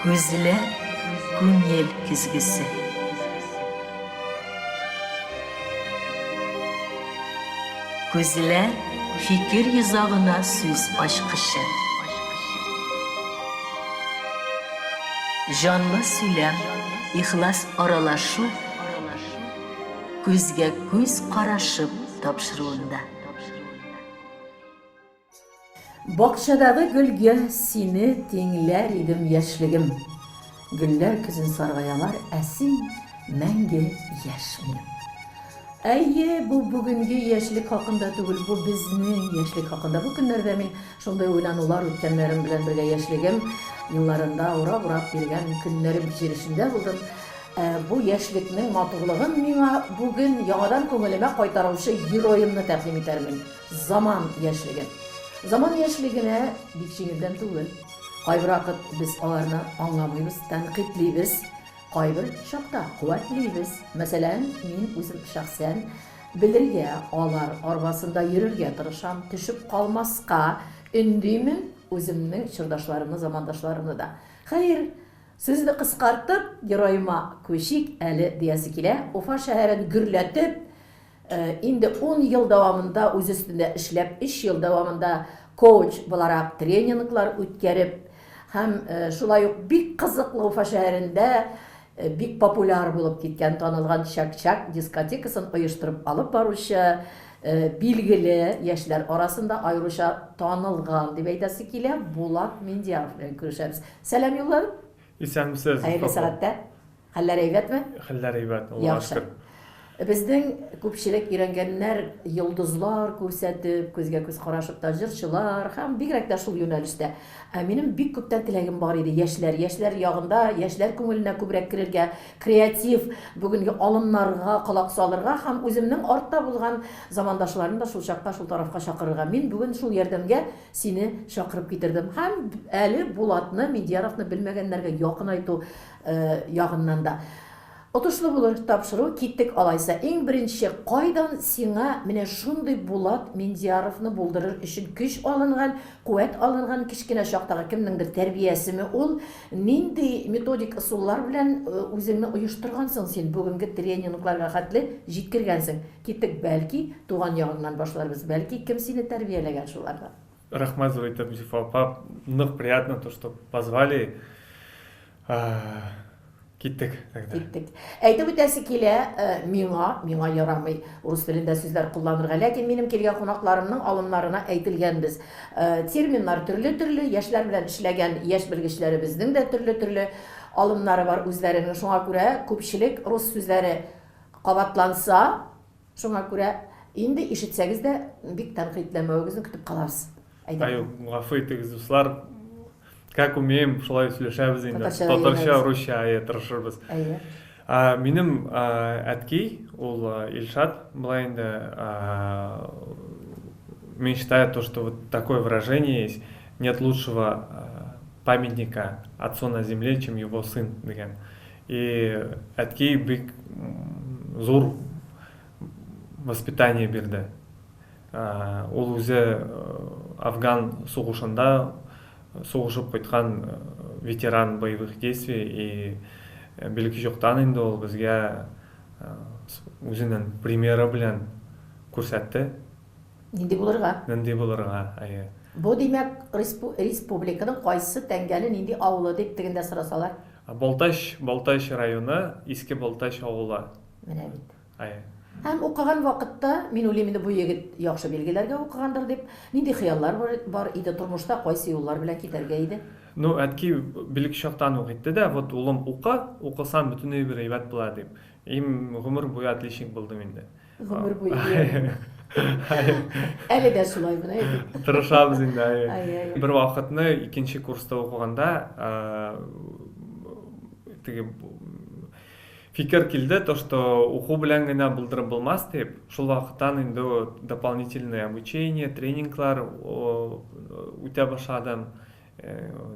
Күзләр күңел көзгесе. Күзләр фикер йозагына сүз ачкычы. Җанлы сөйләм, ихлас аралашу күзгә күз карашып тапшыруында. Бакчадагы гөлгә сине тиңләр идем, яшьлегем. Гөлләр көзен саргаялар, ә син мәңге яшь минем. Әйе, бу бүгенге яшьлек хакында түгел, бу безнең яшьлек хакында. Бу көннәрдә мин шундый уйланулар үткәннәрем белән бергә яшьлегем елларында урап-урап йөргән көннәрем кичерешендә булдым. Ә бу яшьлекнең матурлыгын миңа бүген яңадан күңелемә кайтаручы героемны тәкъдим итәрмен. Заман яшьлеге. Заман яшьлегенә бик җиңелдән түгел. Кайбер вакыт без аларны аңламыйбыз, тәнкыйтьлибез, кайбер чакта куәтлибез. Мәсәлән, мин үзем шәхсән белергә, алар арбасында йөрергә тырышам, төшеп калмаска өндимен үземнең чордашларымны, замандашларымны да. Хәер, сүзне кыскартып, героема күчик әле диясе килә. Уфа шәһәрен гөрләтеп, Инде ун ел дәвамында үз өстендә эшләп, өч ел дәвамында коуч буларак тренинглар үткәреп һәм шулай ук бик кызыклы Уфа шәһәрендә бик популяр булып киткән танылган Чак-чак дискотекасын оештырып алып баручы билгеле яшьләр арасында аеруча танылган дип әйтәсе килә Булат Миндияров белән күрешәбез. Сәлам юлладым. Исәнмесез. Хәерле сәгатьтә. Хәлләр әйбәтме? Хәлләр әйбәт, Аллага шөкер. Безнең күпчелек өйрәнгәннәр йолдызлар күрсәтеп, күзгә күз карашып та җырчылар һәм бигрәк тә шул юнәлештә. Ә минем бик күптән теләгем бар иде яшьләр, яшьләр ягында, яшьләр күңеленә күбрәк керергә, креатив, бүгенге алымнарга колак салырга һәм үземнең артта булган замандашларымны да шул чакка, шул тарафка чакырырга. Мин бүген шул ярдәмгә сине чакырып китердем. Һәм әле Булатны, Миндияровны белмәгәннәргә якынайту ягыннан да. Отышлы булыр тапшыру, киттек алайса. Иң беренче, кайдан сиңа менә шундый Булат Миндияровны булдырыр өчен көч алынган, куәт алынган, кечкенә чактагы кемнеңдер тәрбиясеме ул, нинди методик ысуллар белән үзеңне оештыргансың син, бүгенге тренингларга хәтле җиткергәнсең? Киттек, бәлки, туган ягыңнан башларбыз, бәлки, кем сине тәрбияләгән шулардан? Рәхмәт зур итеп, Зифа апа. Нык приятно то, что позвали. Киттек тогда. Киттек. Әйтеп үтәсе килә, э, миңа, миңа ярамый урыс телендә сүзләр кулланырга, ләкин минем килгән кунакларымның алымнарына әйтелгән без. Э, терминнар төрле-төрле, яшьләр белән эшләгән яшь белгечләребезнең дә төрле-төрле алымнары бар үзләренең. Шуңа күрә күпчелек рус сүзләре кабатланса, Шуңа күрә инде ишетсәгез дә бик тәнкыйтьләмәвегезне көтеп калабыз. Әйдә. Ай, гафу итегез, дуслар. Как умеем, шулай сөйләшәбез инде. Татарча, русча, әйе, тырышырбыз. Әйе. Минем әткәй, ул Илшат, була инде. Мин считаю то, что вот такое выражение есть, нет лучшего памятника отцу на земле, чем его сын, дигән. И әткәй бик зур воспитание бирде. Ул үзе Афган сугышында сугышып кайткан ветеран боевых действий и билге жоктан инде ул безгә үзенең примеры белән күрсәтте. Нинди булырга? Нинди булырга, әйе. Бу, димәк, республиканың кайсы тәңгәле, нинди авылы дип тегендә сорасалар? Балтач, Балтач районы, Иске Балтач авылы. Менә бит. Әйе. Һәм укыган вакытта, мин уйлыйм инде, бу егет яхшы билгеләргә укыгандыр дип, нинди хыяллар бар иде тормышта, кайсы юллар белән китәргә иде? Ну, әтки бик чактан ук әйтте дә, вот, улым, укы, укысаң бөтенләй бер әйбәт була, дип. И гомер буе отличник булдым инде. Гомер буе. Әле дә шулай менә. Тырышабыз инде, әйе. Бер вакытны икенче курста укыганда, теге фикер килде, то что уку белән генә булдырып булмас дип, шул вакыттан инде дополнительное обучение, тренинглар үтә башладым.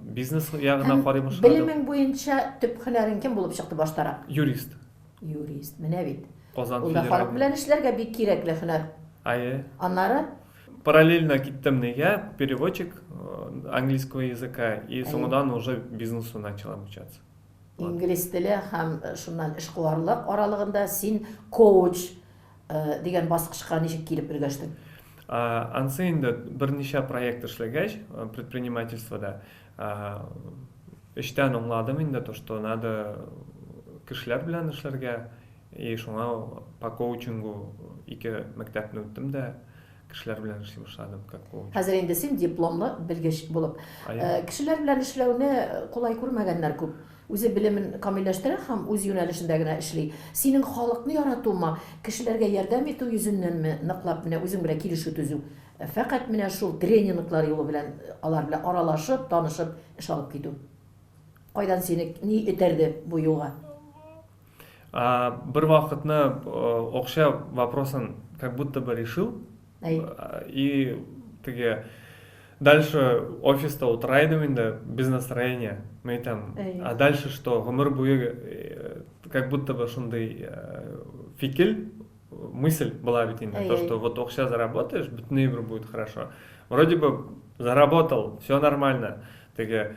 Бизнес ягына карый башладым. Белемең буенча төп һөнәрең кем булып чыкты баштарак? Юрист. Юрист, менә бит. Казан Ул да халык белән эшләргә бик кирәкле һөнәр. Әйе. Аннары? Параллельно киттем нигә, переводчик английского языка, и соңыннан уже бизнесу начал обучаться. Инглиз теле һәм шуннан эшкуарлык аралыгында син коуч дигән баскычка ничек килеп өлгәштең? Ансы инде берничә проект эшләгәч, предпринимательствода, эчтән аңладым инде, то, что надо кешеләр белән эшләргә, и шуңа по коучингу ике мәктәпне үттем дә, кешеләр белән эшли башладым, как коуч. Хәзер инде син дипломлы белгеч булып. Кешеләр белән эшләүне кулай күрмәгәннәр күп. Үзе белемен камилләштерә һәм үз юнәлешендә генә эшли. Синең халыкны яратумы, кешеләргә ярдәм итү йөзеннәнме ныклап менә үзең белән килешү төзү? Фәкать менә шул тренинглар юлы белән алар белән аралашып, танышып эш алып китү. Кайдан сине ни этәрде бу юлга? Бер вакытны акча вопросын как будто бы решил. И теге дальше офиста утыра идем инде без настроения. Мин әйтәм, а дальше что? Гомер буе как будто бы шундый фикер, мысль была ведь инде, то, что вот акча заработаешь, бөтен әйбер будет хорошо. Вроде бы заработал, все нормально. Теге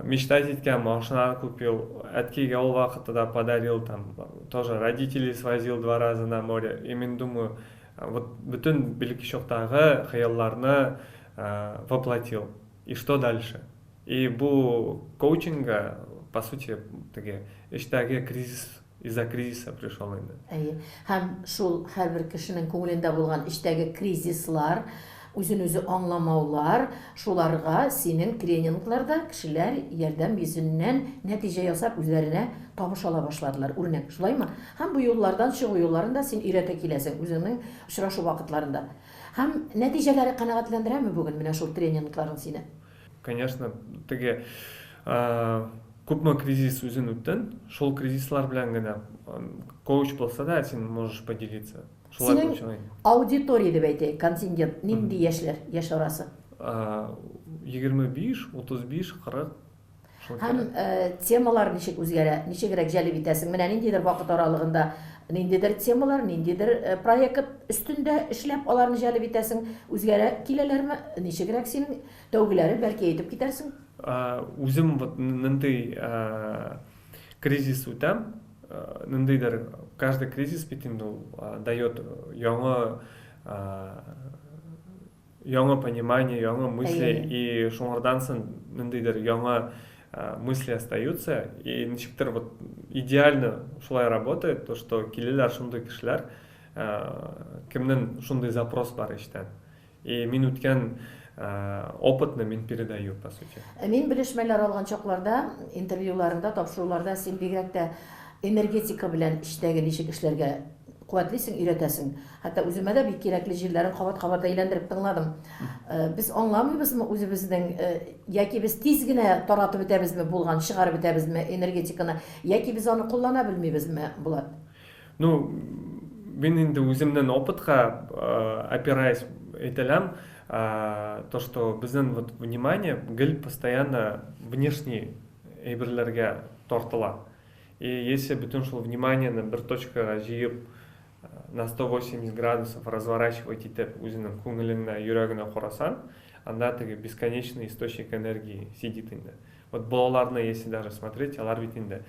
мечтать иткән машина купил, әткәйгә ул вакытта да подарил, там, тоже родителей свозил два раза на море. И мин думаю, вот бөтен бәләкәй чактагы хыялларны воплотил. И что дальше? И бу коучингга, по сути, теге эчтәге кризис, из-за кризиса пришел инде. Әйе. Һәм шул һәрбер кешенең күңелендә булган эчтәге кризислар, үзен-үзе аңламаулар, шуларга синең тренингларда кешеләр ярдәм йөзеннән нәтиҗә ясап үзләренә табыш ала башладылар. Үрнәк, шулаймы? Һәм бу юллардан чыгу юлларын да син өйрәтә киләсең үзеңнең очрашу вакытларында. Һәм нәтиҗәләре канәгатьләндерәме бүген менә шул тренингларың сине? Конечно, теге күпме кризис үзен үттең, шул кризислар белән генә коуч булса да, син можешь поделиться. Шулай булып Синең чыга инде. Аудитория дип әйтәйек, контингент, нинди яшьләр, яшь арасы? 25, 35, 40 шул Һәм тирә. Темалар ничек үзгәрә, ничегрәк җәлеп итәсең? Менә ниндидер вакыт аралыгында ниндидер темалар, ниндидер проект өстендә эшләп аларны җәлеп итәсең, үзгәрә киләләрме? Ничегрәк синең тәүгеләре, бәлки әйтеп китәрсең? Үзем вот нинди кризис үтәм, ниндидер каждый кризис бит инде ул дает яңа понимание, яңа мысли, и шуңардан соң ниндидер яңа мысли остаются, и ничектер вот идеально шулай работает, то что киләләр шундый кешеләр, кемнең шундый запрос бар эчтән. И мин үткән опытны мин передаю, по сути. Мин белешмәләр алган чакларда, интервьюларыңда, тапшыруларда син бигрәк тә энергетика белән эчтәге ничек эшләргә куәтлисең, өйрәтәсең. Хәтта үземә дә бик кирәкле җирләрен кабат-кабат әйләндереп тыңладым. Без аңламыйбызмы үзебезнең, яки без тиз генә таратып бетәбезме булган, чыгарып бетәбезме энергетиканы, яки без аны куллана белмибезме, Булат? Ну, мин инде үземнең опытка опираясь әйтәләм, то, что безнең вот внимание гел постоянно внешний әйберләргә тартыла. И если бөтен шул вниманиене бер точкага җыеп, на 180 градусов разворачивать итеп үзеңнең күңелеңә, йөрәгеңә карасаң, анда теге бесконечный источник энергии сидит инде. Вот балаларны, если даже смотреть, алар бит инде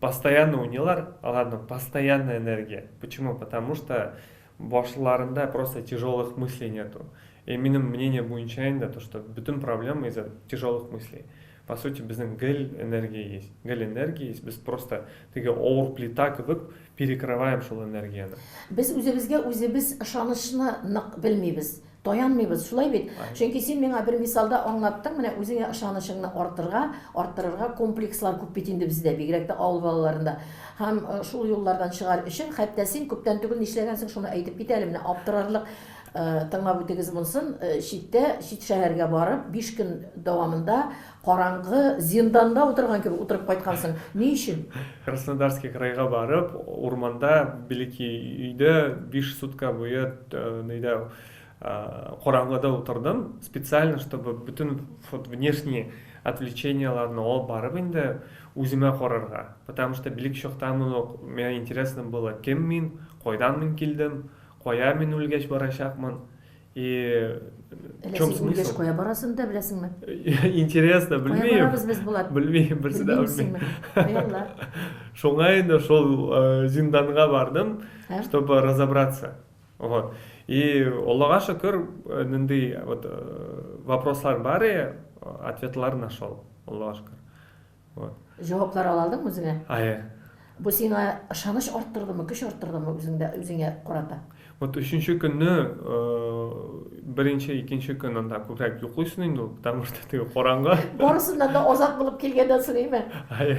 постоянно уйныйлар, аларның постоянная энергия. Почему? Потому что башларында просто тяжелых мыслей нету. И минем мнение буенча инде, то, что бөтен проблема из-за тяжелых мыслей. По сути, безнең гел энергия есть. Гел энергия есть. Без просто теге авыр плита кебек перекрываем шул энергияне. Без үзебезгә үзебез ышанычны нык белмибез, таянмыйбыз, шулай бит? Чөнки син миңа бер мисалда аңлаттың, менә үзеңә ышанычыңны артырга, арттырырга комплекслар күп бит инде бездә, бигрәк тә авыл балаларында. Һәм шул юллардан чыгар өчен, хәтта син күптән түгел нишләгәнсең, шуны әйтеп кит әле, менә аптырарлык, тыңлап үтегез монысын, читтә, чит шәһәргә барып, 5 көн дәвамында караңгы зинданда утырган кебек утырып кайткансың. Ни өчен? Краснодарский крайга барып, урманда, бәләкәй өйдә 5 сутка буе нидә караңгыда утырдым, специально, чтобы бөтен вот внешние отвлеченияларны алып барып инде үземә карарга. Потому что бәләкәй чактан ук миңа интересно было, кем мин, кайдан мин килдем, Кая мин үлгәч барачакмын? И в чем смысл? Үлгәч кая барасын да беләсеңме? Интересно, белмим. Кая барабыз без, Булат? Белмим, берсе дә белмим. Шуңа инде шул э, зинданга бардым, чтобы разобраться. Вот. И Аллага шөкер, э, нинди вот э, вопрослар бар, и ответлар нашел. Аллага шөкер. Вот. Җаваплар ала алдыңмы үзеңә? Әйе. Бу сиңа ышаныч арттырдымы, көч арттырдымы үзеңдә, үзеңә карата? Вот өченче көнне, э, беренче, икенче көн анда күбрәк йоклыйсың инде ул, потому что теге караңгы. Барысыннан да азат булып килгәннән соң, әйме? Әйе.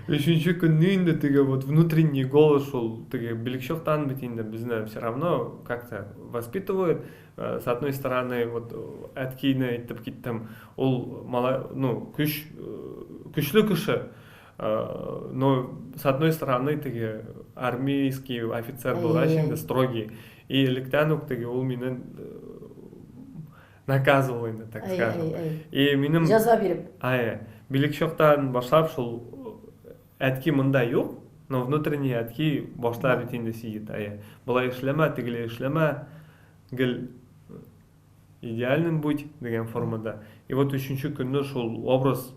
Өченче көнне инде теге вот внутренний голос шул теге белекчоктан бит инде безне все равно как-то воспитывают. Э, с одной стороны, вот әткине әйтеп киттем, ул мала, ну, көч, э, көчле кеше, э, но с одной стороны теге армейский офицер булгач инде строгий. И электән үк теге ул мине наказывал инде, так скажем. И минем җәза биреп. Әйе. Билекчоктан башлап шул әтки монда юк, но внутренний әтки башта бит инде сидит. Әйе. Болай эшләмә, тегеләй эшләмә. Гел идеальным будь дигән формада. И вот өченче көнне шул образ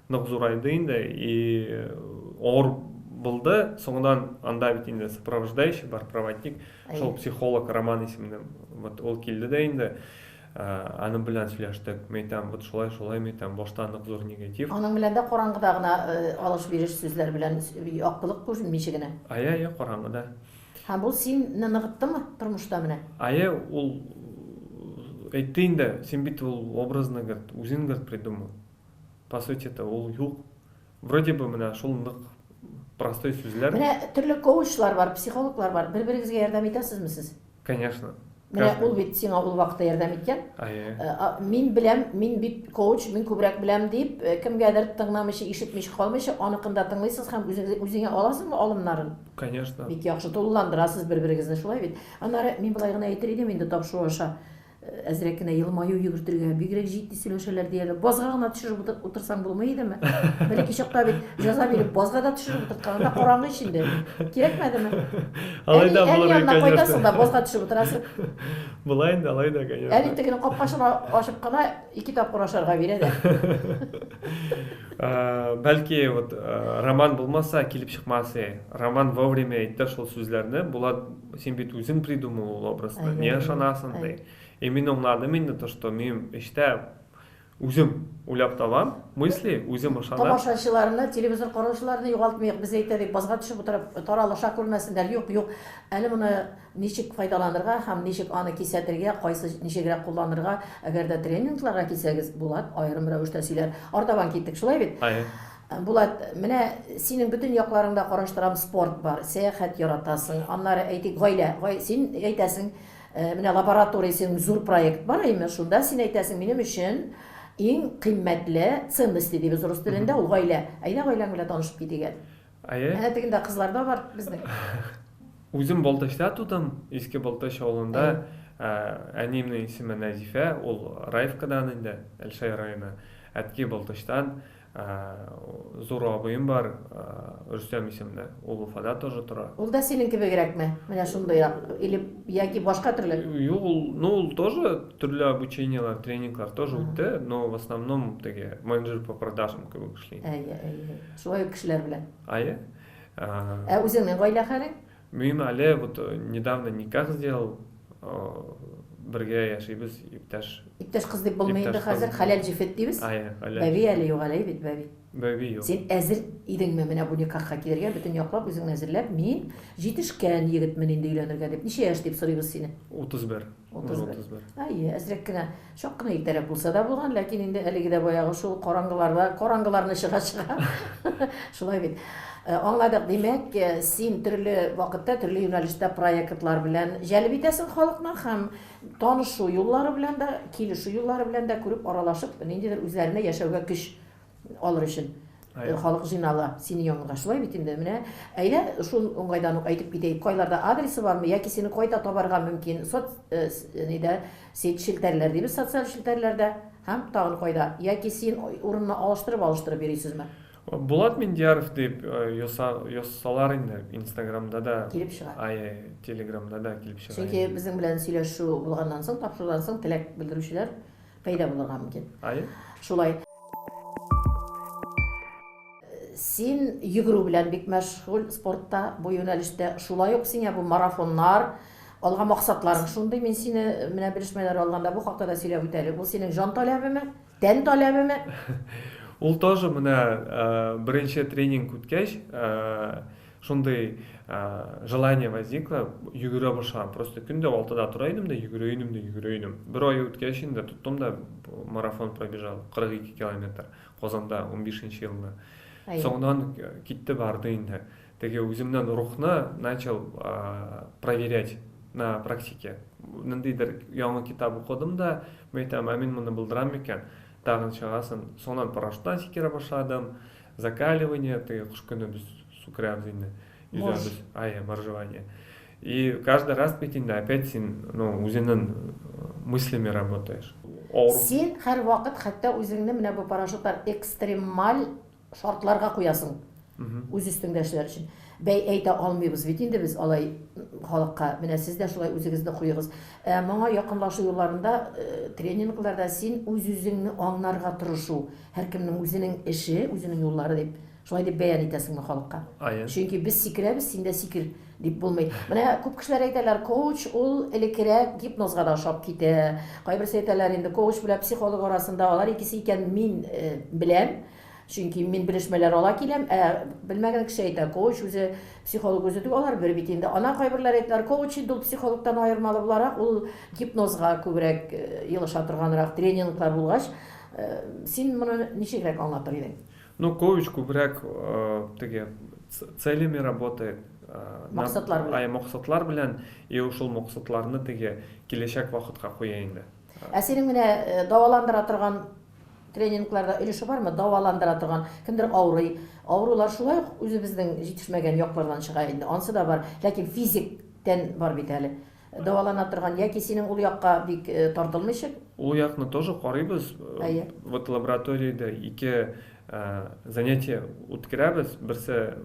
нык зурайды инде и авыр булды. Соңыннан анда бит инде сопровождающий бар, проводник, шул психолог Роман исемле. Вот ул килде дә инде, аның белән сөйләштек. Мин әйтәм, вот шулай, шулай, мин әйтәм, башта нык зур негатив. Аның белән дә караңгыда гына алыш-биреш сүзләр белән яктылык күренмичә генә. Әйе, әйе, караңгыда. Һәм бу сине ныгыттымы тормышта менә? Әйе, ул әйтте инде, син бит ул образны, говорит, үзең, говорит, придумал. По сути это ул юк. Вроде бы менә шул нык простой сүзләр. Менә төрле коучлар бар, психологлар бар. Бер-берегезгә ярдәм итәсезме сез? Конечно. Менә ул бит сиңа ул вакытта ярдәм иткән. Әйе. Э, мин беләм, мин бит коуч, мин күбрәк беләм дип, э, кемгәдер тыңламыйча, ишетмичә калмыйча, аныкын да тыңлыйсыз һәм үзегез үзеңә аласыңмы алымнарын? Конечно. Бик яхшы тулыландырасыз бер-берегезне, шулай бит. Аннары мин болай гына әйтер идем инде тапшыру аша. Әзрәк кенә елмаю йөгертергә, бигрәк җитди сөйләшәләр диярлек. Базга гына төшереп утырсаң булмый идеме? Бәләкәй чакта бит җәза биреп базга да төшереп утырткан, анда караңгы ич инде. Кирәкмәдеме? Алай да булыр, конечно. Кайтасың да базга төшеп утырасың. Була инде, алай да, конечно. Әни тегене капкачын ачып кына ике тапкыр ашарга бирә дә. Бәлки, вот роман булмаса, килеп чыкмас иде. Роман вовремя әйтте шул сүзләрне. Булат, син бит үзең придумал ул образны. Не ышанасың ди. И мин аңладым инде то, что мин эштә үзем уйлап табам, мысли, үзем ышанам. Тамашачыларны, телевизор караучыларны югалтмыйк, без әйтәбез, базга төшеп утырып таралыша күрмәсеннәр. Юк, юк. Әле моны ничек файдаланырга һәм ничек аны кисәтергә, кайсы ничегрәк кулланырга, әгәр дә тренингларга килсәгез, Булат аерым рәвештә сөйләр. Артабан киттек, шулай бит? Әйе. Булат, менә синең бөтен якларыңда караштырам, спорт бар, сәяхәт яратасың, аннары, әйтик, гаилә. Син әйтәсең, менә лаборатория синең зур проект бар, әйме, шунда син әйтәсең, минем өчен иң кыйммәтле ценности дибез рус телендә, ул гаилә. Әйдә гаиләң белән танышып китик әле. Әйе. Әнә тегендә кызлар да бар безнең. Үзем Балтачта тудым, Иске Балтач авылында. Әниемнең исеме Нәзифә, ул Раевкадан инде, Әлшәй районы. Әтки Балтачтан. Зур абыем бар, Рөстәм исемле. Ул Уфада тоже тора. Ул да синең кебегрәкме? Менә шундыйрак или яки башка төрле? Юк, ул, ну, ул тоже төрле обучениеләр, тренинглар тоже үтте, но в основном теге менеджер по продажам кебек эшли. Әйе, әйе. Шулай ук кешеләр белән. Әйе. Ә үзеңнең гаилә хәлең? Мин әле вот недавно никах сделал, бергә яшибез, иптәш. Иптәш кыз дип булмый инде хәзер, хәләл җефет дибез. Әйе, хәләл. Бәби әле юк әле бит, бәби. Бәби юк. Син әзер идеңме менә бу никахка килергә, бөтен яклап үзеңне әзерләп, мин җитешкән егетмен инде өйләнергә дип. Ничә яшь дип сорыйбыз сине? 31. 31. Әйе, әзрәк кенә, чак кына иртәрәк булса да булган, ләкин инде әлеге дә баягы шул караңгыларда, караңгыларны чыга-чыга. Шулай бит. Э, аңладык. Димәк, э, син төрле вакытта, төрле юнәлештә проектлар белән җәлеп итәсең халыкны һәм танышу юллары белән дә, килешү юллары белән дә күреп, аралашып, ниндидер үзләренә яшәүгә көч алыр өчен э, халык җыйнала синең яныңа. Шулай бит инде. Менә әйдә шул уңайдан ук әйтеп китәйек. Кайларда адресы бармы яки сине кайда табарга мөмкин? Соц э, нидә сеть челтәрләр дибез, социаль челтәрләрдә һәм тагын кайда? Яки син урынны алыштырып-алыштырып йөрисезме? Булат Миндияров дип язсалар инде Инстаграмда да. Килеп чыга. Ай, Телеграмда да килеп чыга. Чөнки безнең белән сөйләшү булганнан соң, тапшырудан соң теләк белдерүчеләр пәйда булырга мөмкин. Ай. Шулай. Син йөгерү белән бик мәшгуль спортта, бу юнәлештә. Шулай ук сиңа бу марафоннар, алга максатларың шундый. Мин сине менә белешмәләр алганда бу хакта да сөйләп үт әле. Ул синең җан таләбеме? Тән таләбеме? Ул тоже менә беренче тренинг үткәч, шундый желание возникло, йөгерә башлаган. Просто көн дә 6-да тора идем дә, йөгерә идем дә, йөгерә идем. Бер ай үткәч инде тоттым да марафон пробежал, 42 километр. Казанда 15 елны. Соңыннан китте барды инде. Теге үземнән рухны начал проверять на практике. Ниндидер яңа китап укыдым да, мин әйтәм, ә мин моны булдырам микән? Тагын чыгасың. Соңыннан парашюттан сикерә башладым. Закаливание, теге кыш көне без су керәбез инде. Йөзәбез. Ай, моржевание. И каждый раз бит инде опять син, ну, үзеңнең мыслями работаешь. Син һәрвакыт хәтта үзеңне менә бу парашютлар экстремаль шартларга куясың. Үз өстеңдә эшләр өчен. Бәй әйтә алмыйбыз бит инде без алай халыкка. Менә сез дә шулай үзегезне куегыз. Ә моңа якынлашу юлларында, тренингларда син үз-үзеңне аңнарга тырышу, һәркемнең үзенең эше, үзенең юллары дип, шулай дип бәян итәсеңме халыкка? Әйе. Чөнки без сикерәбез, син дә сикер дип булмый. Менә күп кешеләр әйтәләр, коуч ул элеккерәк гипнозга да ошап китә. Кайберсе әйтәләр инде, коуч белән психолог арасында алар икесе икән, мин беләм. Чөнки мин белешмәләр ала киләм, ә белмәгән кеше әйтә, коуч үзе, психолог үзе түгел, алар бер бит инде. Ана кайберләр әйтәләр, коуч инде ул психологтан аермалы буларак, ул гипнозга күбрәк елыша торганрак, тренинглар булгач, син моны ничегрәк аңлатыр идең? Ну, коуч күбрәк теге целями работает. Максатлар белән. Ай, максатлар белән, и шул максатларны теге киләчәк вакытка куя инде. Ә синең менә дәваландыра торган тренингларда өлеше бармы? Дәваландыра торган, кемдер авырый. Авырулар шулай ук үзебезнең җитешмәгән яклардан чыга инде. Ансы да бар. Ләкин физик тән бар бит әле. Дәвалана торган яки синең ул якка бик тартылмыйча? Ул якны тоже карыйбыз. Әйе. Вот лабораториядә ике занятие үткәрәбез. Берсе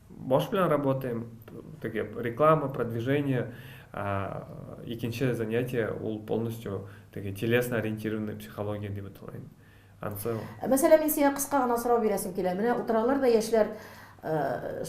баш белән работаем, теге реклама, продвижение. Икенче занятие ул полностью теге телесно ориентированная психология дип атала инде. Ансы. Мәсәлән, мин сиңа кыска гына сорау бирәсем килә. Менә утыралар да яшьләр,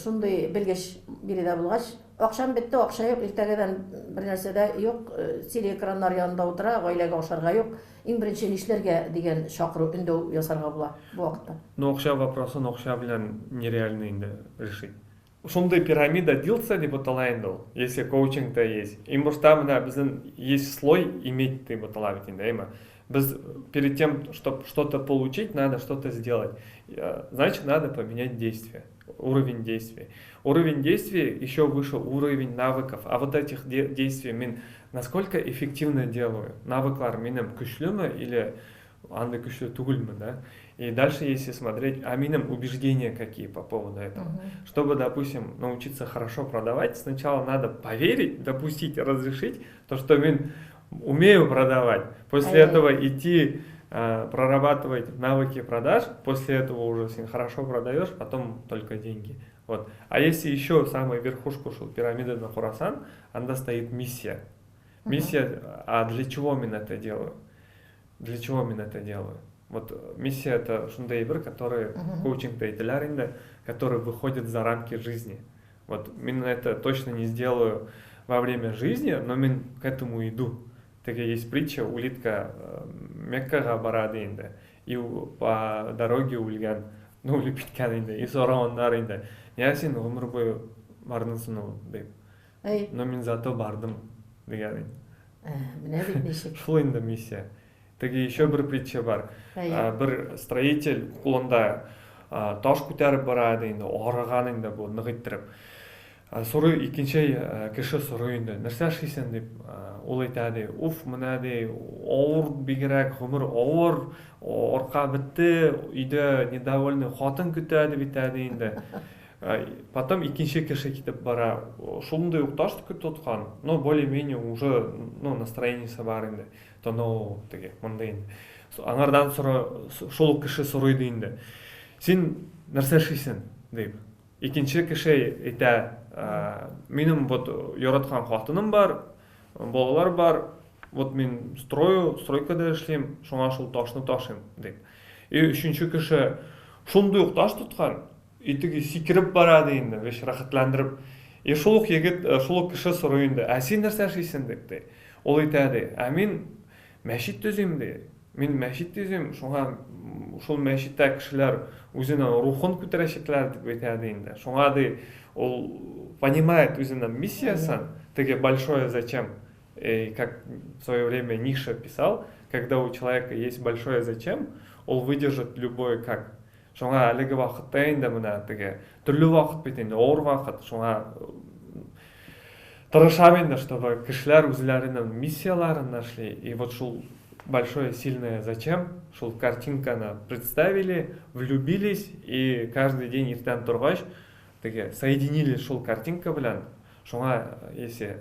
шундый белгеч биредә булгач, акчам бетте, акча юк, иртәгәдән бер нәрсә дә юк, телеэкраннар янында утыра, гаиләгә ашарга юк. Иң беренче нишләргә дигән чакыру, өндәү ясарга була бу вакытта? Ну, акча вопросын акча белән нереально инде решить. Шундый пирамида Дилтса дип атала инде ул, если коучингта есть. Иң башта менә безнең есть слой иметь дип атала бит инде, әйме? Без перед тем, чтоб что-то получить, надо что-то сделать. Значит, надо поменять действие, уровень действий. Уровень действий еще выше уровень навыков. А вот этих действий мин насколько эффективно делаю? Навыклар минем көчлеме или андый көчле түгелме, да? И дальше, если смотреть, а минем убеждения какие по поводу этого. Чтобы, допустим, научиться хорошо продавать, сначала надо поверить, допустить, разрешить то, что мин умею продавать. После этого идти прорабатывать навыки продаж, после этого уже син хорошо продаешь, потом только деньги. Вот. А если еще самую верхушку шул пирамиды на Хурасан, анда стоит миссия. Миссия, а для чего мин это делаю? Для чего мин это делаю? Вот миссия это шундый бер, который коучингта әйтәләр инде, который выходит за рамки жизни. Вот мин это точно не сделаю во время жизни, но мин к этому иду. Такая есть притча, улитка Меккага бара ди инде. И по дороге үлгән, ну, үлеп киткән инде, и сораганнар инде. Нигә син гомер буе бардың соң ул, дип. Но мин зато бардым, дигән инде. Менә бит ничек. Шул инде миссия. Теге еще бер притча бар. Бер строитель кулында таш күтәреп бара иде инде, арыган инде бу, нык иттереп. Сорый, икенче кеше сорый инде, нәрсә эшлисең дип, ул әйтә ди, уф, менә ди, авыр бигрәк, гомер авыр, арка бетте, өйдә недовольный хатын көтә дип әйтә ди инде. Потом икенче кеше китеп бара, шундый ук таш тоткан, но более-менее уже, ну, настроениесе бар инде. Тоно теге, монда инде. Аңардан сора, шул ук кеше сорый ди инде. Син нәрсә эшлисең? дип. Икенче кеше әйтә, минем вот яраткан хатыным бар, балалар бар, вот мин строю, стройкада эшлим, шуңа шул ташны ташыйм, дип. И өченче кеше шундый ук таш тоткан, и теге сикереп бара ди инде, вещь рәхәтләндереп. И шул ук егет, шул ук кеше сорый инде, ә син нәрсә эшлисең, дип ди. Ул әйтә ди, ә мин мәчет төзим, ди. Мин мәчет төзим, шуңа шул мәчеттә кешеләр үзенең рухын күтәрәчәкләр дип әйтә ди инде. Шуңа ди ул понимает үзенең миссиясен, теге большое зачем, и как в свое время Ниша писал, когда у человека есть большое зачем, ул выдержит любой как. Шуңа әлеге вакытта инде менә теге төрле вакыт бит инде, авыр вакыт, шуңа тырышам инде, чтобы кешеләр үзләренең миссияләрен нашли, и вот шул большое сильное зачем, шул картинканы представили, влюбились, и каждый день иртән торгач, теге соединили шул картинка белән, шуңа если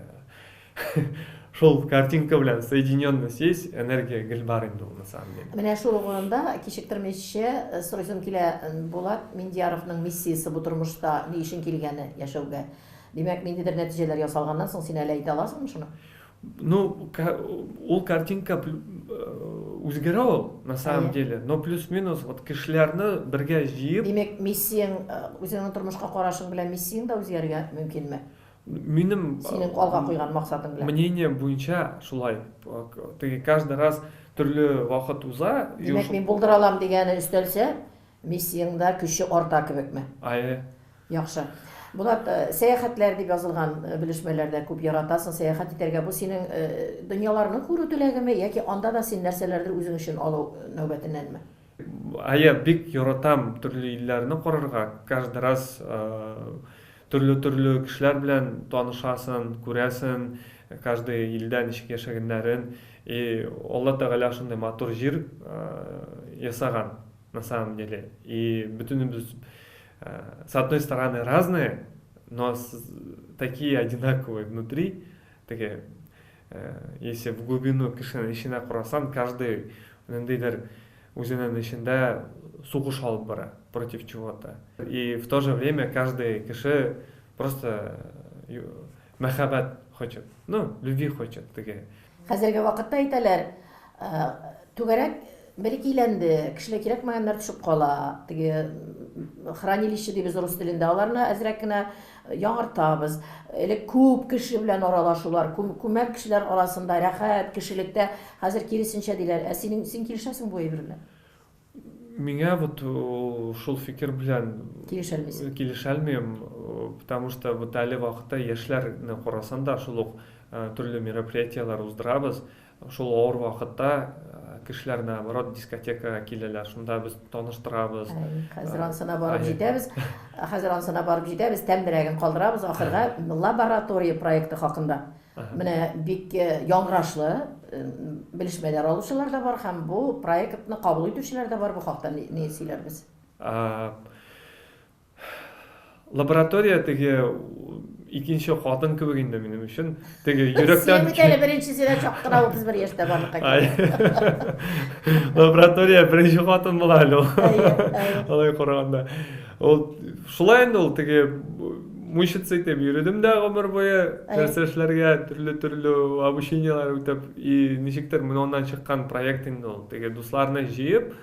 шул картинка белән соединенность есть, энергия гел бар инде ул на самом деле. Менә шул ук урында кичектермичә э, сорыйсым килә, э, Булат Миндияровның миссиясе бу тормышта ни өчен килгәне яшәүгә? Димәк, ниндидер нәтиҗәләр ясалганнан соң син әле әйтә аласыңмы шуны? Ну, ул картинка э, үзгәрә ул, на самом деле, но плюс-минус вот кешеләрне бергә җыеп. Димәк, миссияң, үзеңнең тормышка карашың белән миссияң дә үзгәрергә мөмкинме? Минем Синең алга куйган максатың белән. Мнение буенча шулай. Теге каждый раз төрле вакыт уза. Димәк, мин булдыра алам дигәне өстәлсә, миссияң дә көче арта кебекме? Әйе. Яхшы. Булат, сәяхәтләр дип язылган белешмәләрдә күп яратасың сәяхәт итәргә. Бу синең дөньяларны күрү теләгеме яки анда да син нәрсәләрдер үзең өчен алу нәүбәтеннәнме? Әйе, бик яратам төрле илләрне карарга. Каждый раз Төрле-төрле кешеләр белән танышасың, күрәсең, каждый илдә ничек яшәгәннәрен. И Алла Тәгалә шундый матур җир ясаган, на самом деле. И бөтенебез, с одной стороны, разные, но такие одинаковые внутри. Теге, если в глубину кешенең эченә карасаң, каждый ниндидер үзенең эчендә сугыш алып бара против чего-то. И в то же время каждый кеше просто мәхәббәт хочет. Ну, любви хочет теге. Хәзерге вакытта әйтәләр, түгәрәк бәләкәйләнде, кешеләр кирәкмәгәннәр төшеп кала. Теге хранилище дибез рус телендә, аларны әзрәк кенә яңартабыз. Элек күп кеше белән аралашулар, күмәк кешеләр арасында рәхәт, кешелектә. Хәзер киресенчә диләр. Ә синең, син килешәсең бу әйбер белән? Миңа вот шул фикер белән килешәлмисең. Килешәлмим, потому что вот әле вакытта яшьләрне карасаң да, шул ук төрле мероприятиеләр уздырабыз. Шул авыр вакытта кешеләр наоборот дискотекага киләләр, шунда без таныштырабыз. Хәзер ансына барып җитәбез. Хәзер ансына барып җитәбез, тәмлерәген калдырабыз ахырга лаборатория проекты хакында. Менә бик яңгырашлы белешмәләр алучылар да бар һәм бу проектны кабул итүчеләр дә бар. Бу хакта ни сөйләрбез? Лаборатория теге икенче хатын кебек инде минем өчен. Теге йөрәктән. Син бит әле беренчесе дә чак кына 31 яшьтә барлыкка килде. Лаборатория беренче хатын була әле ул. Алай караганда. Ул шулай инде ул теге мучиться итеп йөрдем дә гомер буе нәрсә эшләргә, төрле-төрле обучениеләр үтеп, и ничектер менә аннан чыккан проект инде ул. Теге дусларны җыеп,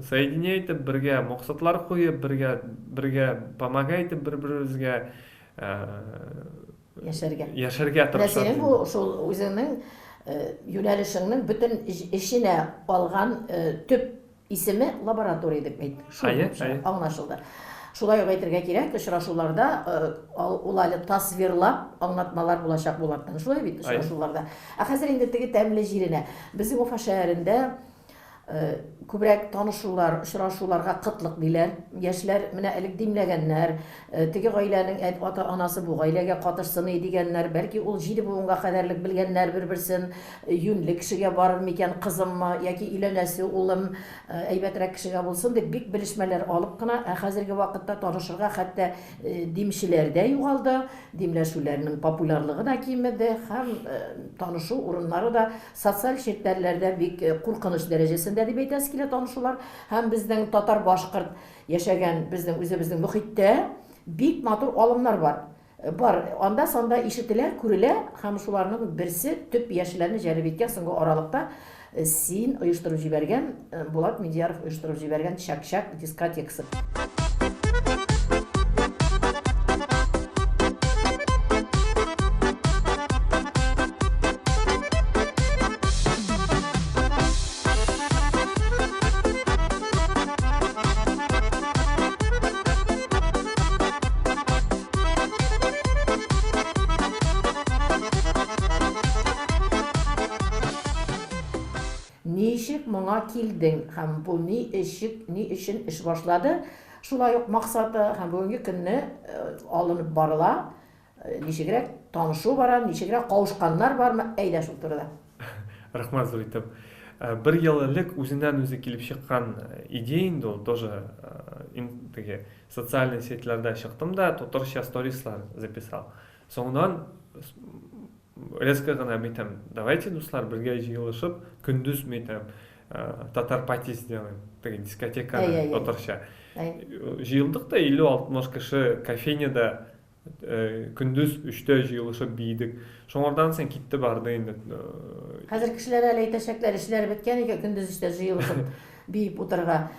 соединять итеп, бергә максатлар куеп, бергә бергә помогать итеп бер-беребезгә яшәргә. Яшәргә тырышабыз. Менә синең бу шул үзеңнең юнәлешеңнең бөтен эченә алган төп Исеме лаборатория дип әйт. Шул булып чыга. Аңлашылды. Шулай ук әйтергә кирәк, очрашуларда ул әле тасвирлап аңлатмалар булачак Булаттан. Шулай бит очрашуларда. Ә хәзер инде теге тәмле җиренә. Безнең Уфа шәһәрендә күбрәк танышулар, очрашуларга кытлык диләр. Яшьләр менә элек димләгәннәр, теге гаиләнең ата-анасы бу гаиләгә катышсын и дигәннәр. Бәлки ул җиде буынга кадәрлек белгәннәр бер-берсен. Юньле кешегә барыр микән кызыммы яки өйләнәсе улым әйбәтрәк кешегә булсын дип бик белешмәләр алып кына, ә хәзерге вакытта танышырга хәтта димчеләр дә югалды, димләшүләрнең популярлыгы да кимеде һәм танышу урыннары да социаль челтәрләрдә бик куркыныч дәрәҗәсендә. бездә дип әйтәсе килә танышулар һәм безнең татар-башкорт яшәгән безнең үзебезнең мохиттә бик матур алымнар бар. Бар, анда-санда ишетелә, күрелә һәм шуларның берсе төп яшьләрне җәлеп иткән соңгы аралыкта син оештырып җибәргән, Булат Миндияров оештырып җибәргән Чак-чак дискотекасы. Ничек моңа килдең һәм бу ни өчек, ни өчен эш башлады? Шулай ук максаты һәм бүгенге көнне алынып барыла. Ничегрәк танышу бара, ничегрәк кавышканнар бармы? Әйдә шул турыда. Рәхмәт зур итеп. Бер ел элек үзеннән-үзе килеп чыккан идея инде ул, тоже теге социальный сетьләрдә чыктым да, татарча сторислар записал. Соңыннан резко гына әйтәм, давайте, дуслар, бергә җыелышып, көндез әйтәм, татар пати сделаем, теге дискотеканы татарча. Җыелдык та 50-60 кеше кофейняда Көндез өчтә җыелышып биедек. Шуңардан соң китте барды инде. Хәзер кешеләр әле әйтәчәкләр, эшләре беткән икән, көндез өчтә җыелышып биеп утырырга.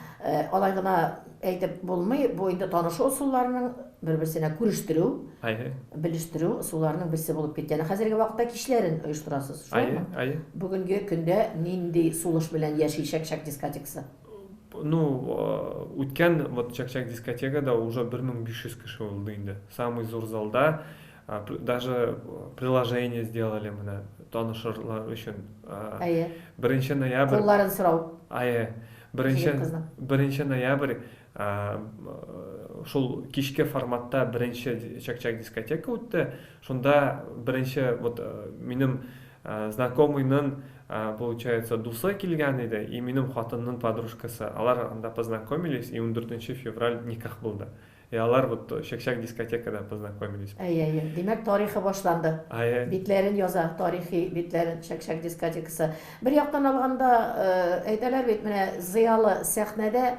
Алай гына әйтеп булмый, бу инде танышу ысулларының бер-берсенә күрештерү, белештерү ысулларының берсе булып киткән. Хәзерге вакытта кичләрен оештырасыз, шулаймы? Әйе, әйе. Бүгенге көндә нинди сулыш белән яши Чәк-чәк дискотекасы? Ну, үткән вот Чәк-чәк дискотекада уже 1500 кеше булды инде. Самый зур залда даже приложение сделали менә танышырлар өчен. Әйе. Беренче ноябрь. Кулларын сорау. Әйе. Беренче беренче ноябрь шул кичке форматта беренче Чәк-чәк дискотека үтте. Шунда беренче вот минем Знакомыйның, получается, дусы килгән иде, и минем хатынның подружкасы. Алар анда познакомились, и ундүртенче февраль никах булды. И алар вот Чәк-чәк дискотекада познакомились. Әйе, әйе. Димәк, тарихы башланды. Әйе. Битләрен яза, тарихи битләрен Чәк-чәк дискотекасы. Бер яктан алганда, әйтәләр бит, менә зыялы сәхнәдә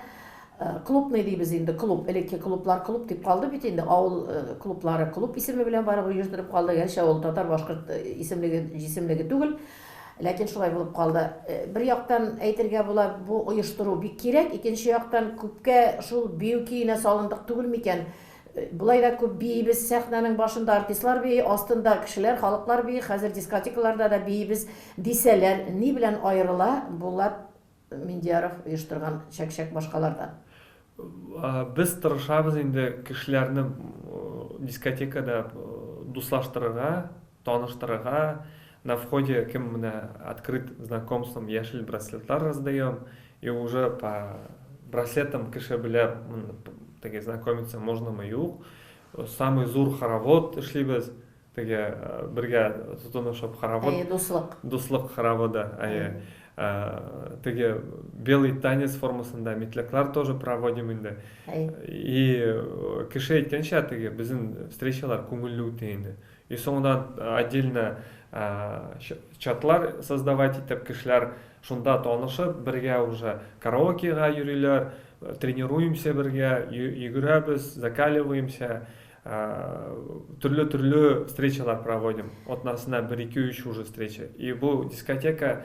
Клубный дибез инде, клуб, элекке клублар клуб дип калды бит инде, авыл клублары клуб исеме белән барыбер йөрдереп калды, гәрчә ул татар-башкорт исемлеге, җисемлеге түгел, ләкин шулай булып калды. Бер яктан әйтергә була, бу оештыру бик кирәк, икенче яктан күпкә шул бию көенә салындык түгел микән? Болай да күп биибез, сәхнәнең башында артистлар бии, астында кешеләр, халыклар бии, хәзер дискотекаларда да биибез дисәләр, ни белән аерыла Булат Миндияров оештырган чәк-чәк башкалардан. Без тырышабыз инде кешеләрне дискотекада дуслаштырырга, таныштырырга. На входе кем менә открыт знакомством яшел браслетлар раздаем, и уже по браслетам кеше белә, теге знакомиться можномы юк. Самый зур хоровод эшлибез. Теге бергә тотынышып хоровод. Әйе, дуслык. Дуслык хороводы, әйе. Теге белый танец формасында метляклар тоже проводим инде. Әйе. И кеше әйткәнчә, теге безнең встречалар күңелле үтә инде. И соңыннан отдельно чатлар создавать итеп, кешеләр шунда танышып, бергә уже караокега йөриләр, тренируемся бергә, йөгерәбез, закаливаемся. Төрле-төрле встречалар проводим. Атнасына бер, ике, өч уже встреча. И бу дискотека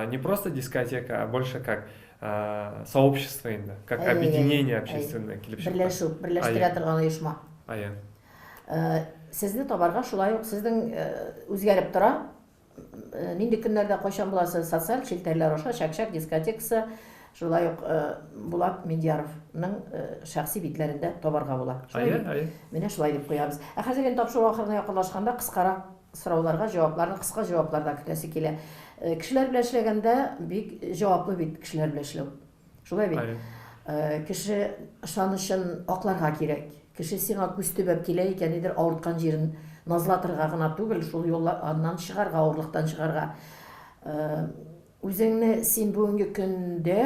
не просто дискотека, а больше как сообщество инде, как объединение общественное килеп чыкты. Берләшү, берләштерә торган оешма. Әйе. Сезне табарга шулай ук сезнең үзгәреп тора. Нинди көннәрдә кайчан буласы социаль челтәрләр аша Чәк-чәк дискотекасы шулай ук Булат Миндияровның шәхси битләрендә табарга була. Шулай бит? Әйе, әйе. Менә шулай дип куябыз. Ә хәзер инде тапшыру ахырына якынлашканда кыскарак сорауларга җавапларны кыска җавапларда көтәсе килә. Кешеләр белән эшләгәндә бик җаваплы бит кешеләр белән эшләү. Шулай бит? Әйе. Кеше ышанычын акларга кирәк. Кеше сиңа күз төбәп килә икән, нидер авырткан җирен назлатырга гына түгел, шул юллар аннан чыгарга, авырлыктан чыгарга. Үзеңне син бүгенге көндә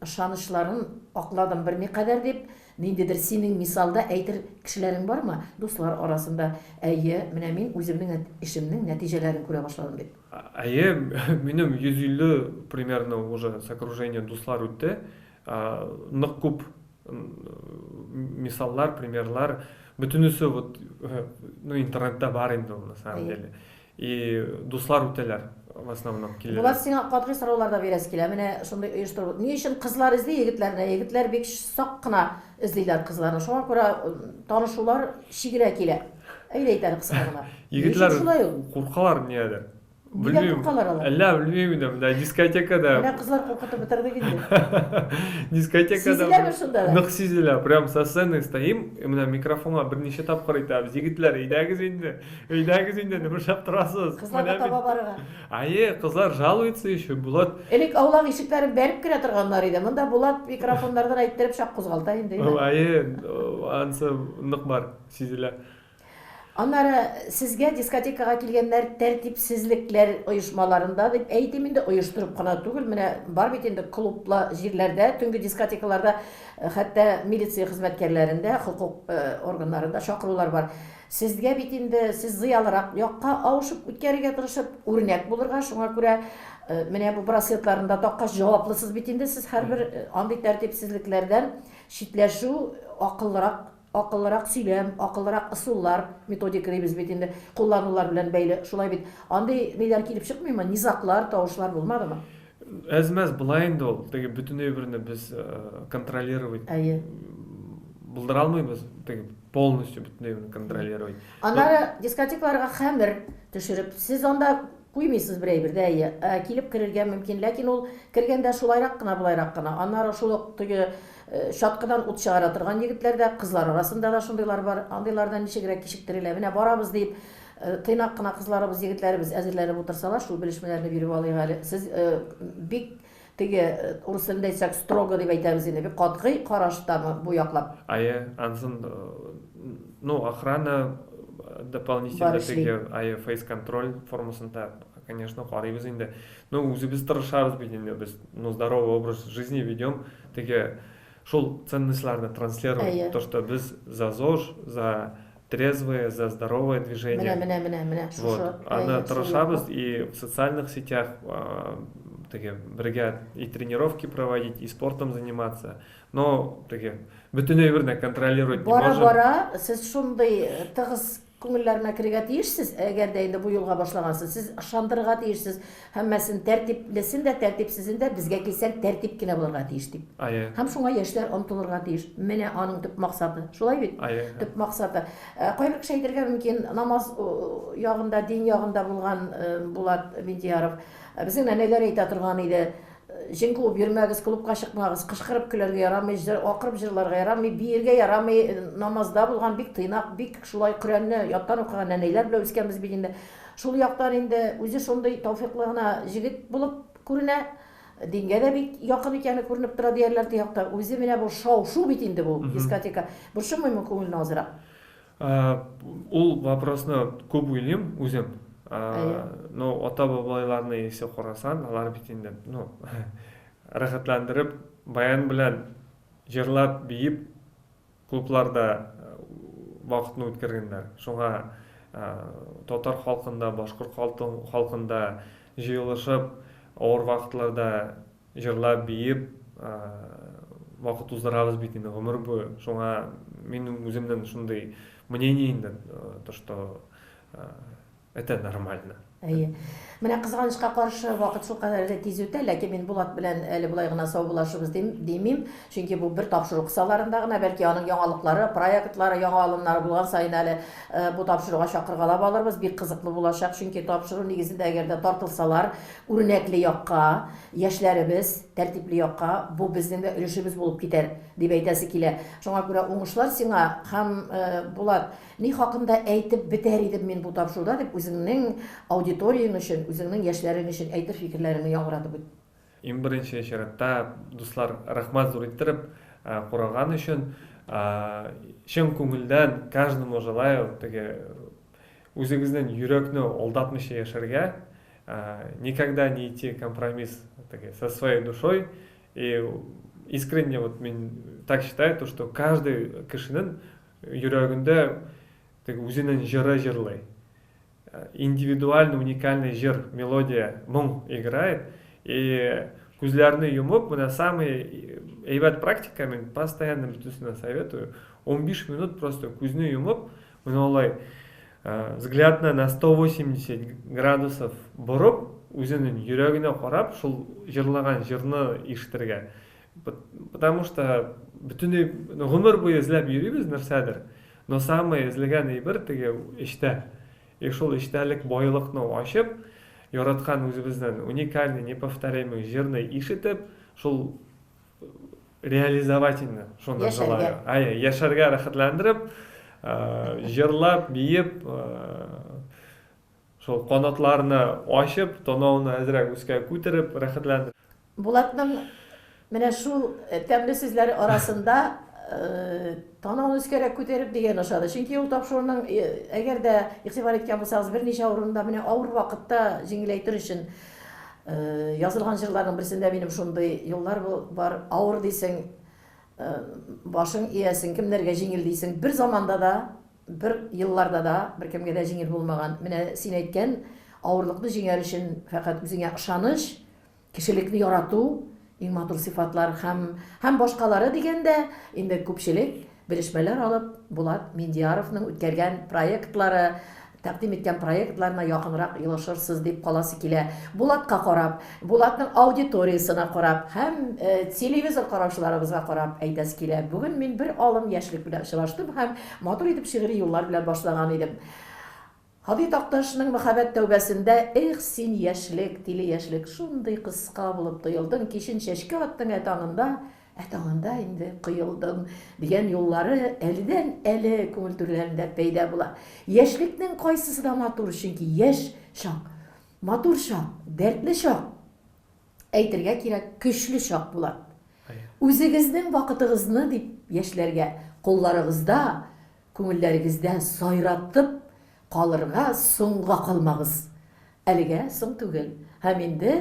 ышанычларын акладым берникадәр дип, ниндидер синең мисалда әйтер кешеләрең бармы? Дуслар арасында, әйе, менә мин үземнең эшемнең нәтиҗәләрен күрә башладым дип. Әйе, минем 150 примерно уже с окружения дуслар үтте. Нык күп мисаллар, примерлар. Бөтенесе вот, ну, интернетта бар инде ул, на самом деле. И дуслар үтәләр, в основном киләләр. Булат, сиңа катгый сораулар да бирәсе килә. Менә шундый оештыру. Ни өчен кызлар эзли егетләрне? Егетләр бик сак кына эзлиләр кызларны. Шуңа күрә танышулар чигенә килә. Әйдә әйт әле кыска гына. Егетләр куркалар нигәдер. Нигә куркалар алар? Әллә белмим инде, менә дискотекада. Менә кызлар куркытып бетердек инде. Дискотекада. Сизеләме шунда да? Нык сизелә. Прям со сцены стоим, и менә микрофонга берничә тапкыр әйтәбез, егетләр, әйдәгез инде, әйдәгез инде, нишләп торасыз? Кызларга таба барырга. Әйе, кызлар жалуются еще, Булат. Элек аулак ишекләрен бәреп керә торганнар иде. Монда Булат микрофоннардан әйттереп чак кузгалта инде. Әйе, анысы нык бар, сизелә. Аннары сезгә дискотекага килгәннәр тәртипсезлекләр оешмаларында дип әйтим инде, оештырып кына түгел, менә бар бит инде клубла җирләрдә, төнге дискотекаларда, хәтта милиция хезмәткәрләрендә, хокук органнарында чакырулар бар. Сезгә бит инде, сез зыялырак якка авышып үткәрергә тырышып, үрнәк булырга, шуңа күрә менә бу браслетларны да таккач, җаваплысыз бит инде сез һәрбер андый тәртипсезлекләрдән читләшү акыллырак Акыллырак сөйләм, акыллырак ысуллар, методика дибез бит инде, кулланулар белән бәйле, шулай бит. Андый ниләр килеп чыкмыймы, низаглар, тавышлар булмадымы? Әз-мәз була инде ул, теге бөтен әйберне без контролировать Әйе. булдыра алмыйбыз, теге полностью бөтен әйберне контролировать. Аннары дискотекаларга хәмер төшереп, сез анда куймыйсыз бер әйбер дә, әйе, ә килеп керергә мөмкин, ләкин ул кергәндә шулайрак кына, болайрак кына. Аннары шул ук теге Чаткыдан ут чыгара торган егетләр дә, кызлар арасында да шундыйлар бар. Андыйлардан ничегрәк кичектерелә? Менә барабыз диеп, тыйнак кына кызларыбыз, егетләребез әзерләнеп утырсалар, шул белешмәләрне биреп алыйк әле. Сез бик теге, урыс телендә әйтсәк, строго дип әйтәбез инде, бик катгый караштамы бу яклап? Әйе, ансын, ну, охрана дополнительно теге, әйе, фейс-контроль формасында, конечно, карыйбыз инде. Ну, үзебез тырышабыз бит инде, без, ну, здоровый образ жизни ведем, теге шул ценностьларны транслировать, Әйе. то, что без за ЗОЖ, за трезвое, за здоровое движение. Менә, менә, менә, менә, шушы. Вот, аны тырышабыз и в социальных сетях теге бергә и тренировки проводить, и спортом заниматься. Но теге бөтен әйберне контролировать не можем. Бара-бара сез шундый тыгыз Күңелләренә керергә тиешсез, әгәр дә инде бу юлга башлагансыз, сез ышандырырга тиешсез, һәммәсен тәртиплесен дә, тәртипсезен дә, безгә килсәң, тәртип кенә булырга тиеш дип. Әйе. Һәм шуңа яшьләр омтылырга тиеш. Менә аның төп максаты. Шулай бит? Әйе. Төп максаты. Кайбер кеше әйтергә мөмкин, намаз ягында, дин ягында булган Булат Миндияров. Безнең нәнәйләр әйтә торган иде, Җен куып йөрмәгез, клубка чыкмагыз, кычкырып көләргә ярамый, җыр, акырып җырларга ярамый, биергә ярамый, намазда булган бик тыйнак, бик шулай Коръәнне яттан укыган нәнәйләр белән үскәнбез бит инде. Шул яктан инде үзе шундый тәүфыйклы гына җегет булып күренә, дингә дә бик якын икәне күренеп тора диярләр теге якта. Үзе менә бу шау-шу бит инде бу дискотека. Борчымыймы күңелне азрак? Ул вопросны күп уйлыйм үзем. Ну, ата-бабайларны если карасаң, алар бит инде, ну, рәхәтләндереп, баян белән җырлап, биеп, клубларда вакытны үткәргәннәр. Шуңа татар халкында, башкорт халкында җыелышып, авыр вакытларда Җырлап, биеп вакыт уздырабыз бит инде гомер буе. Шуңа минем үземнең шундый мнение инде, то что это нормально. Әйе. Менә кызганычка каршы, вакыт шулкадәр дә тиз үтә, ләкин мин Булат белән әле болай гына саубуллашыбыз дим, димим, чөнки бу бер тапшыру кысаларында гына, бәлки аның яңалыклары, проектлары, яңа алымнары булган саен әле бу тапшыруга чакыргалап алырбыз, бик кызыклы булачак, чөнки тапшыру нигезендә әгәр дә тартылсалар, Үрнәкле якка, яшьләребез, тәртипле якка, бу безнең дә өлешебез булып китәр, дип әйтәсе килә. Шуңа күрә уңышлар сиңа һәм, Булат, ни хакында әйтеп бетәр идем мин бу тапшыруда, дип үзеңнең аудиторияң өчен, үзеңнең яшьләрең өчен әйтер фикерләреңне яңгыратып үт. Иң беренче чиратта, дуслар, рәхмәт зур иттереп, караган өчен. Чын күңелдән каждому желаю теге үзегезнең йөрәкне алдатмыйча яшәргә, никогда не идти компромисс со своей душой и Искренне вот мин так считаю, то, что каждый кешенең йөрәгендә теге үзенең җыры җырлый. Индивидуальный, уникальный җыр, мелодия, моң играет. И күзләрне йомып, менә самый әйбәт практика, мин постоянно бөтенесенә советую. 15 минут просто күзне йомып, менә алай взглядны на 180 градусов борып, үзенең йөрәгенә карап, шул җырлаган җырны ишетергә. Потому что бөтенләй гомер буе эзләп йөрибез нәрсәдер, но самый эзләгән әйбер теге эчтә. И шул эчтәлек байлыкны ачып, яраткан үзебезнең уникальный, неповторимый җырны ишетеп, шул реализовать инде шуны желаю. Әйе, яшәргә рәхәтләндереп, җырлап, биеп, шул канатларны ачып, танауны әзрәк өскә күтәреп, рәхәтләндереп. Булатның менә шул тәмле сүзләре арасында танауны өскәрәк күтәреп дигән ошады. Чөнки ул тапшыруның, әгәр дә игътибар иткән булсагыз, берничә урында менә авыр вакытта җиңеләйтер өчен язылган җырларның берсендә минем шундый юллар бар. Авыр дисең, башың иясең, кемнәргә җиңел дисең. Бер заманда да, бер елларда да беркемгә дә җиңел булмаган. Менә син әйткән авырлыкны җиңәр өчен фәкать үзеңә ышаныч, кешелекне ярату, иң матур сыйфатлар һәм һәм башкалары дигәндә, инде күпчелек белешмәләр алып, Булат Миндияровның үткәргән проектлары, тәкъдим иткән проектларына якынрак елышырсыз дип каласы килә. Булатка карап, Булатның аудиториясенә карап һәм телевизор караучыларыбызга карап әйтәсе килә, бүген мин бер алым яшьлек белән очраштым һәм матур итеп шигъри юллар белән башлаган идем. Һади Такташның Мәхәббәт тәүбәсендә Эх, син, яшьлек, тиле яшьлек, шундый кыска булып тоелдың, кичен чәчкә аттың, ә таңында, ә таңында инде коелдың, дигән юллары әледән-әле күңел түрләрендә пәйда була. Яшьлекнең кайсысы да матур, чөнки яшь чак, матур чак, дәртле чак, әйтергә кирәк, көчле чак була. Үзегезнең вакытыгызны, дип яшьләргә, кулларыгызда, Күңелләрегездә сайратып калырга соңга калмагыз. Әлегә соң түгел. Һәм инде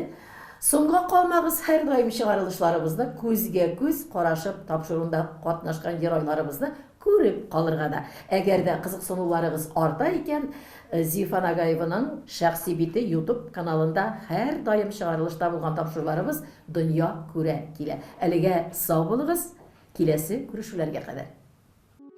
соңга калмагыз, һәрдаим чыгарылышларыбызны күзгә-күз карашып тапшыруында катнашкан геройларыбызны күреп калырга да. Әгәр дә кызыксынуларыгыз арта икән, Зифа Нагаеваның шәхси бите YouTube каналында һәрдаим чыгарылышта булган тапшыруларыбыз дөнья күрә килә. Әлегә сау булыгыз, киләсе күрешүләргә кадәр.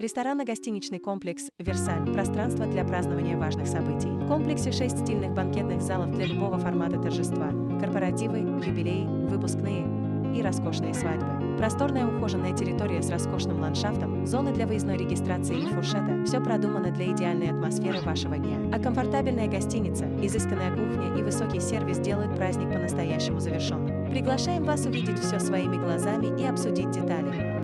Ресторанно-гостиничный комплекс «Версаль» – пространство для празднования важных событий. В комплексе 6 стильных банкетных залов для любого формата торжества – корпоративы, юбилеи, выпускные и роскошные свадьбы. Просторная ухоженная территория с роскошным ландшафтом, зоны для выездной регистрации и фуршета – все продумано для идеальной атмосферы вашего дня. А комфортабельная гостиница, изысканная кухня и высокий сервис делают праздник по-настоящему завершенным. Приглашаем вас увидеть все своими глазами и обсудить детали.